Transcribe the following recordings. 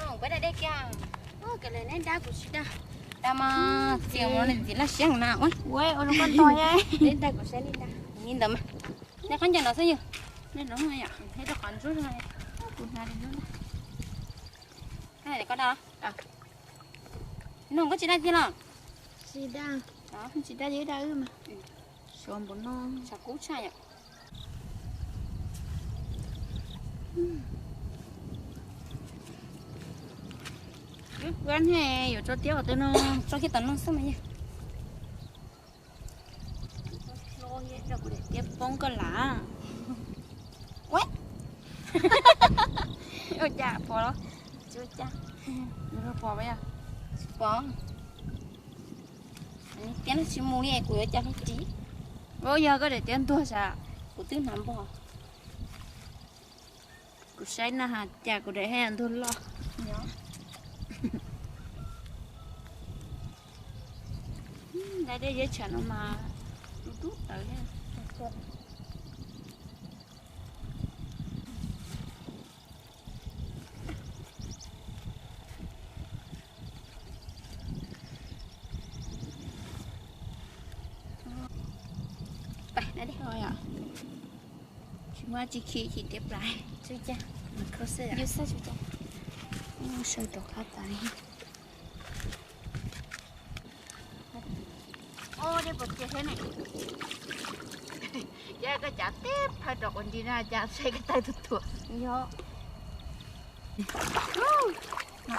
Peb da dej kiag. Ua, kawm li neb da kuv tsis da. Da mas txiv ua li txiv laj siab na. Ua, ua rau koj ntog. Neb da kuv saib li da. Li ntawd mas. Neb khaub ncaws no xwb yog. Neb no yom, neb rau qhov ntsuab. Kuv hnav li ntsuab da. Koj da. No koj tsis da kiag los? Tsis da. Tsis da, yog da wb mas. Suav npaum no. Tshav kub tshaj yom. Wb kuab ne yuav tso tiab qhov twg no? Tso kiag tom no xwb mas yog. Kuv daim tiab poob koj lam. Ua cas pom los? Tsis ua cas. Pom, pom. Tiab no tsis mus li kuv yuav cas ris. Ua yog koj daim tiab ntuag sas? Kuv twb hnav npog. Kuv saib na has cas kuv daim haj yam ntuag loj. Nyob. Nqa dej zeb tshav no mas dub dub tawv thiab. Tsis muaj tsis khi khi tiab plab. Yus xab tsis tau. Saw rov qab tas. Dej puas cia thiab ne? Ces koj cav tib phawj rau quav nti na cas saib koj tawg tuag tuag. Yog. No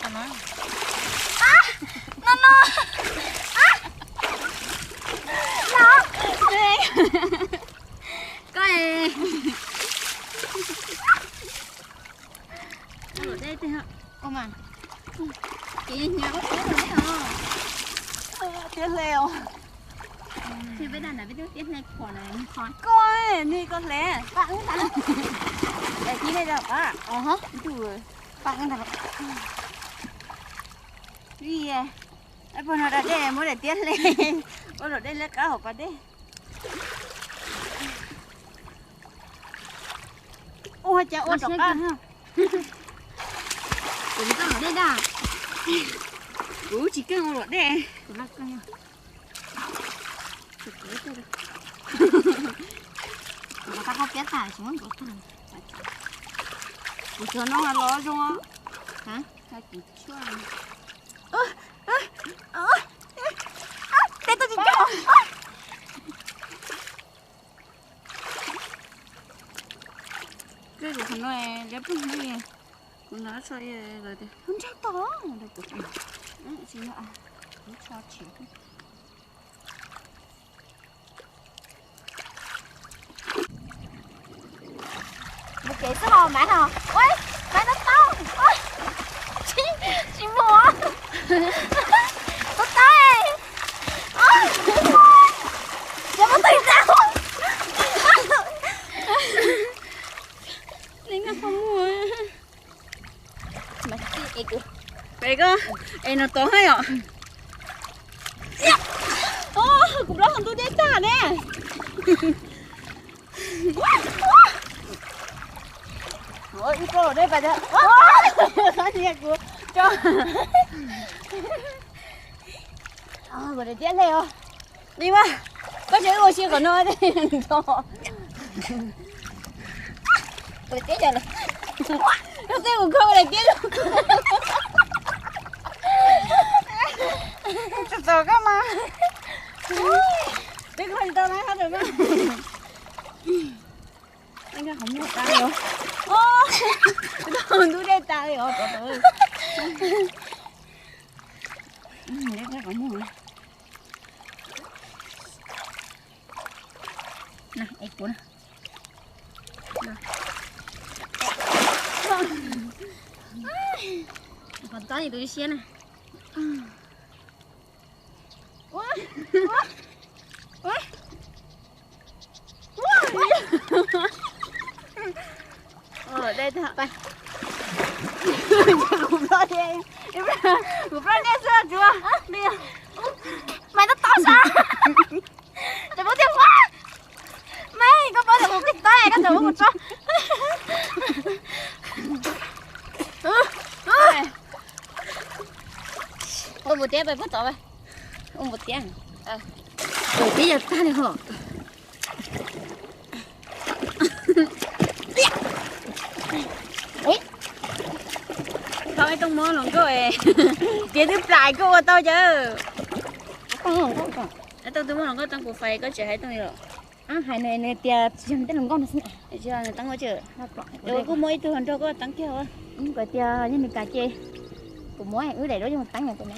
no. Koj luam dej tej mas. Ces nyias ua tiab luam dej os. Tiab hle os. Peb da nram peb twb tiab hle pom na. Koj, nej koj hle. Pab wb ntag. Daim tib nej da pab. Ntug, pab wb ntag. Ib, pog no da dej muab daim tiab hle. Ua luam dej hle qab hauv pas dej. Ua cas ua rov qab. Kuv tsis keej ua luam dej. Kuv tau koj piab tag tsis muab ntuav tag. Kuv tsuag no los zoo. Tej tuaj tsis cog. Kuv qhov no liab ploog no, kuv hnov tso lawv tias ntshai tod rau kuv, tsis yog, kuv tso tshem. Mus kev xwb ho Maiv ho. Ua, Maiv tau tau. Tsis, tsis mus. Tau tau. Tsis muaj teeb tau. Li no ho mus. Pem ko, es no tod hab yom. Kuv plaub hau ntub dej tag ne. Ib rau dej pas tias, kuv, kuv tiab hle os. Li mas, koj tseem ua si qhov no. Kuv tiab cov, koj tej kuv kho daim tiab. Txom txom koj mas. Peb kho tsis tau na, kho tau mas. Nkag qhov muag tas li os. Ntub dej tas li os. Es kuv na. Qhov tob tus siab na. Dej tag. Kuv ploj dej, kuv ploj dej xwb tsuav. Maiv tab tom sas. Ces pub tiag ua. Maiv, koj paub tias kuv qis taub koj tseem muab kuv tso. Npua tiab pais puag tod, ua npua tiab. Npua tiab yog tag li hos. Tau ib tooj muab hluas nkauj, tias twb plam koj ua tau cas. Tooj twb muab hluas nkauj tooj puas fais koj tsis hais tooj li los. Hais nws tias tsis yog nws tej hluas nkauj no xwb. Tsis yog nws teeb ua tsi. Kuv kuj muab ib tug hluas nraug koj teeb kiag ua. Kuv tias yog nws kam ces kuv muab wb daim duab coj mus teeb kuv.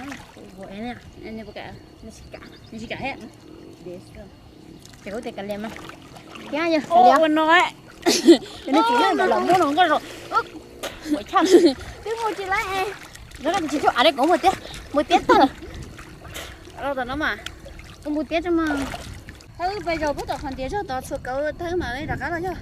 Nws tsis kam thiab. Ces kuv tias kav liam mas. Thiab yog ua no, nws txiv neej ntawd los muab hluas nkauj los. Twb mus tsis laib es. Nws tsis tshua av li kuv mus tiab, mus tiab tag lawm. Los tom no mas, ua npua tiab tso mas. Thawb pais zaum puag tom qhov ntiav zog tod txhua kauv thawb mas rov qab los yog.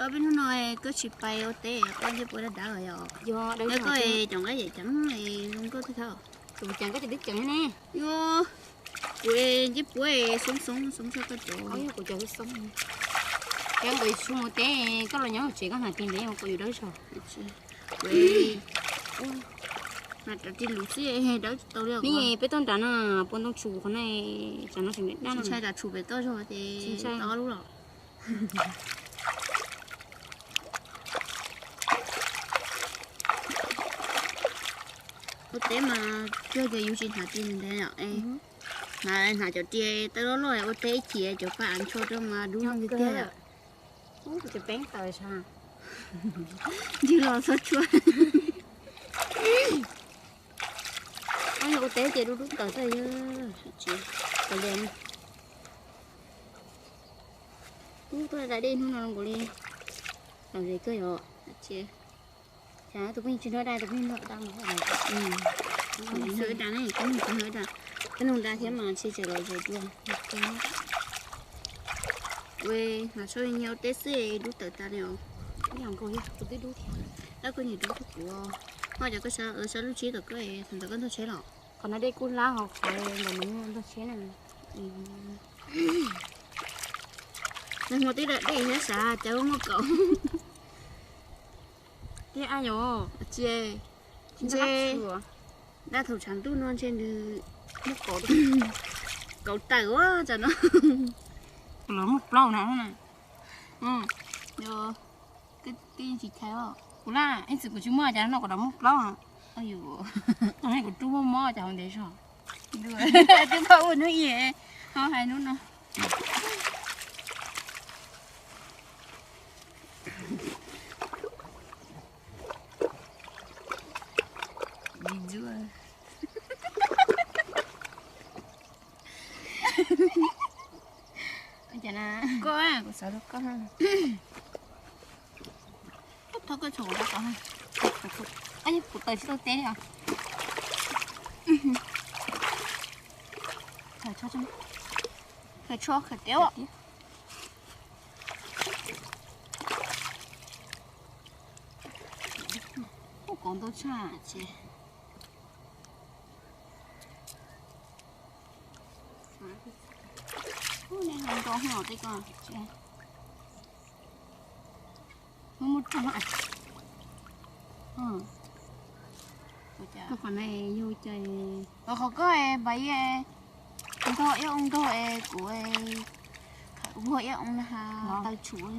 Ob peb hnub no koj tsis pais ua teb, koj ntsej puab dawb dawb yom? Yog, koj cov nqaij yam ceev zoo nkauj tiag thiab. Tus ceev koj tsis twb ceev ne. Kuv ntsej puab xoob xoob xoob tshaj koj cov. Kuv cov xoob xoob. Yog kuv tsis mus teb, koj los nyob hauv tsev koj hnav tis ntev kuv yuav dawb zog. Kuv hnav cov ris lus xwb dawb tsis tau li. Peb toj nrad no, puas ntoo tshum qhov no, tsam no tseem daj no. Ntshai tsam tshum pem toj zog ces tau ob lub los. Ua teb mas cuag ces yus tsis hnav ris ntev yom. Hnav, hnav cov ris tawb loj loj ua teb ib chim cov pa av ntsho rau mas dub zoo tiag tiag. Cov peeb tawm sas. Ntws los txhob tshuav. Ua teb ces dub dub tawm xwb. Kav liam. Ub, tuaj da dej hnub no zoo nkaus li lom zem kawg yom. Cas tus pheej tsis nrog da, tus pheej nrog da mas. Tsis nrog da ne, tus pheej tsis nrog da. Peb nrog da thiab mas ntshe tseem lom zem dua. Ua, hnav tsho nyias ua teb xwb dub tawm tas li os. Dab koj niag dub tug kuv. Ho cov koj sab lub tsheb tom koj, thaum ntawd koj ntog tsheb los? Qhov no dej kuj hlab hos qhov ntawd nws ntog tsheb na. Nag hmo twb da dej thiab sav cas muaj kauv. Tiag a yom, tsis, ntshe dab thaum tshav ntuj no ntshe nws muaj kauv, kauv tawm ua tsam no. Los muaj plaub na. Twb yeej tsis chais os. Kuv laj ib txwm kuv tsis muaj cas no kuv rov muaj plaub. Kuv rub muaj mob cas hauv ntev zog. Twb pab ua hnub ib, ho hais hnub no. Koj, kuv xav rau koj. Thov koj tshuav kuv rau koj. Kuv taws tsis tau teb li os. Khawm tsho, khawm teb. Kuv kauv ntau tshaj ces. Ub, nej ho nrau hwj os tej ko. Muaj muaj rog. Qhov no yog cas? Qhov koj npaj ib, ntog ib oo nkaug es kuv vuag ib oo na ha, taw tshuav.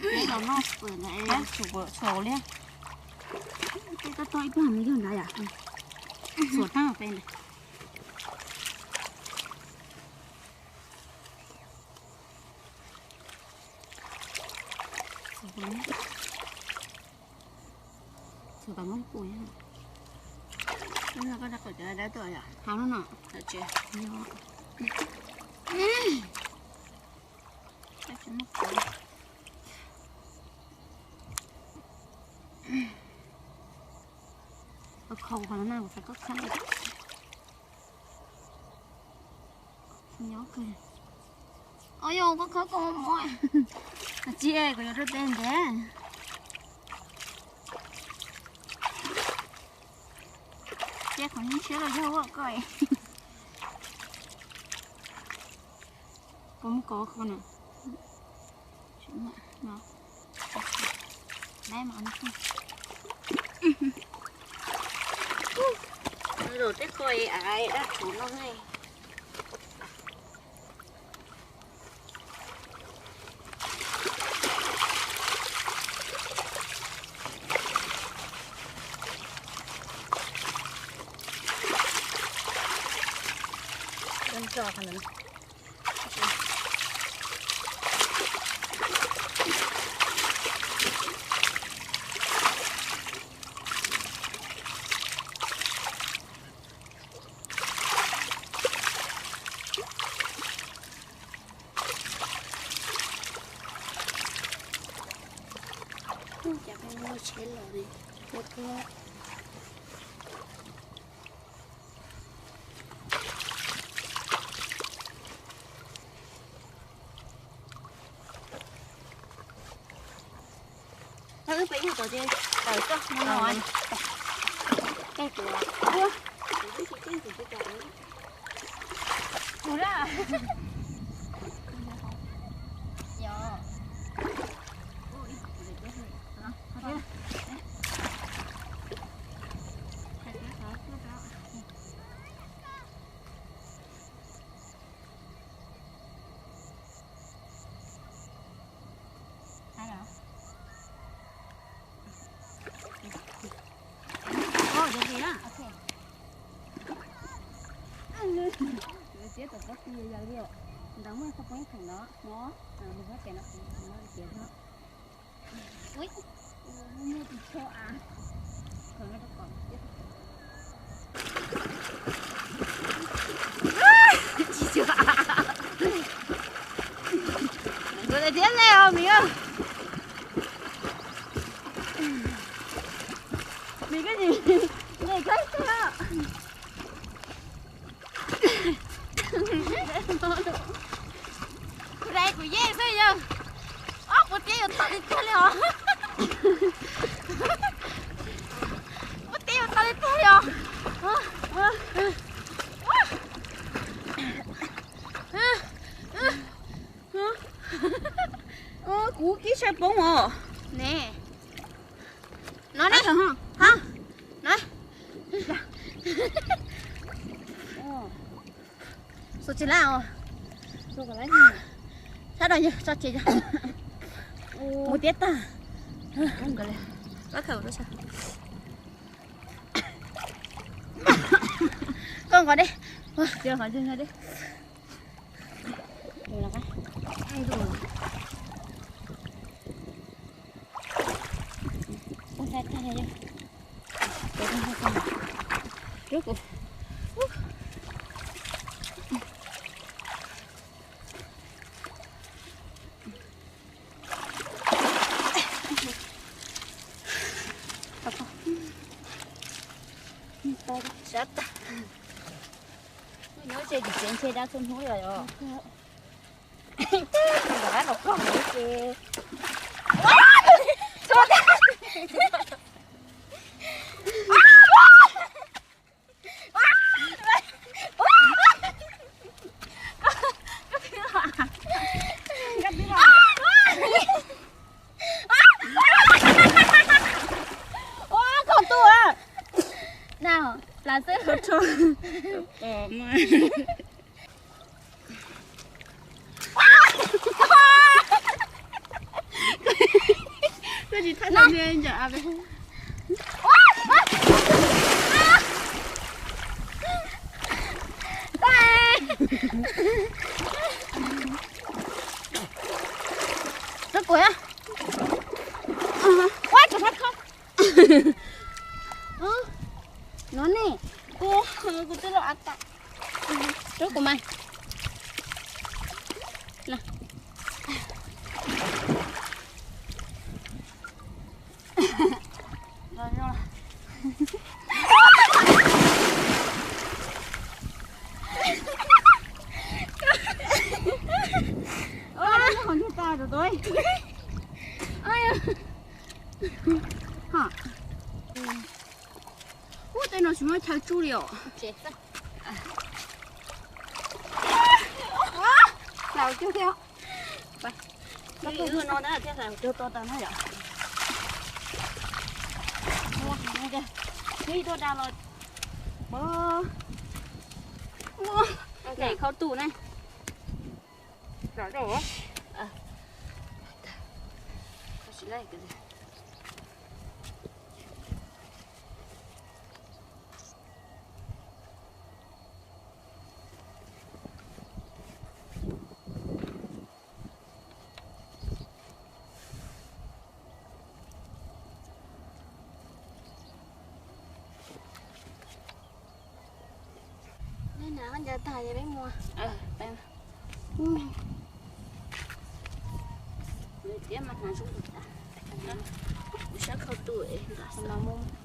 Peb los noj fawm ntawd es tshuav li. Peb toj toj ib plag nws yog nrad yom. Tshuav tag peb ntawd. Txog tom muab pus no koj rau kom cov dawb tuaj yom. Hau no no. Khau qhov no na, kuv xav koj khab. Nyob kawg. Os yog koj khab koj mob. Tsis, kuv yuav rau teb ntev. Qhov ntshiab los yog ua koj. Puas muaj kov kho na? Los tej qho daj tshuv no. Cas peb muaj tsheb los li, peb tuaj. Wb peb yog tau ces tawm koj no. Ua, kuv na. Yog. Ntawd pob ti yau li os. Ntawd muaj txog poob theem no, no, nws muab tes no, no tiav no. Ui, muaj tus tsho av. Tsis tsho av. Nkawd tias thiab ne os Mim. Mim, koj nim nqis khaub xab. Kuv dai kuv yeej xwb yog. Ob, puas tiab yuav tau li tiag li os. Puas tiab yuav tau li tiag li os. Kuv kib sai poob os. Ne. No ne. Ha. No. Xus tsis laj os. Sab no yog tso ces yog. Mus tiab tag. Koj nqos deb. Sab tag. Nyob ze tim tsev ntshe dab txhua hnub yom yom. Ntawm no koj mus ces. Ua, koj tuaj. Na, las xwb. Koj tsis thaj ntawm av. Rub kuv. Ua, kuv sab kho. No ne, kuv, kuv twb los av tas. Rub kuv mas. Ub, tej no Muab chaw tsuj li os. Lam cug thiab. Ib no na thiaj lam cug tau tas na yom. Ib tuaj da los. Mus, mus. Khau tus na. Neb hnav koj ncaws tag ces peb mus. Thiab mas hnav zoo tas. Kuv sab khau tus es nram xwb.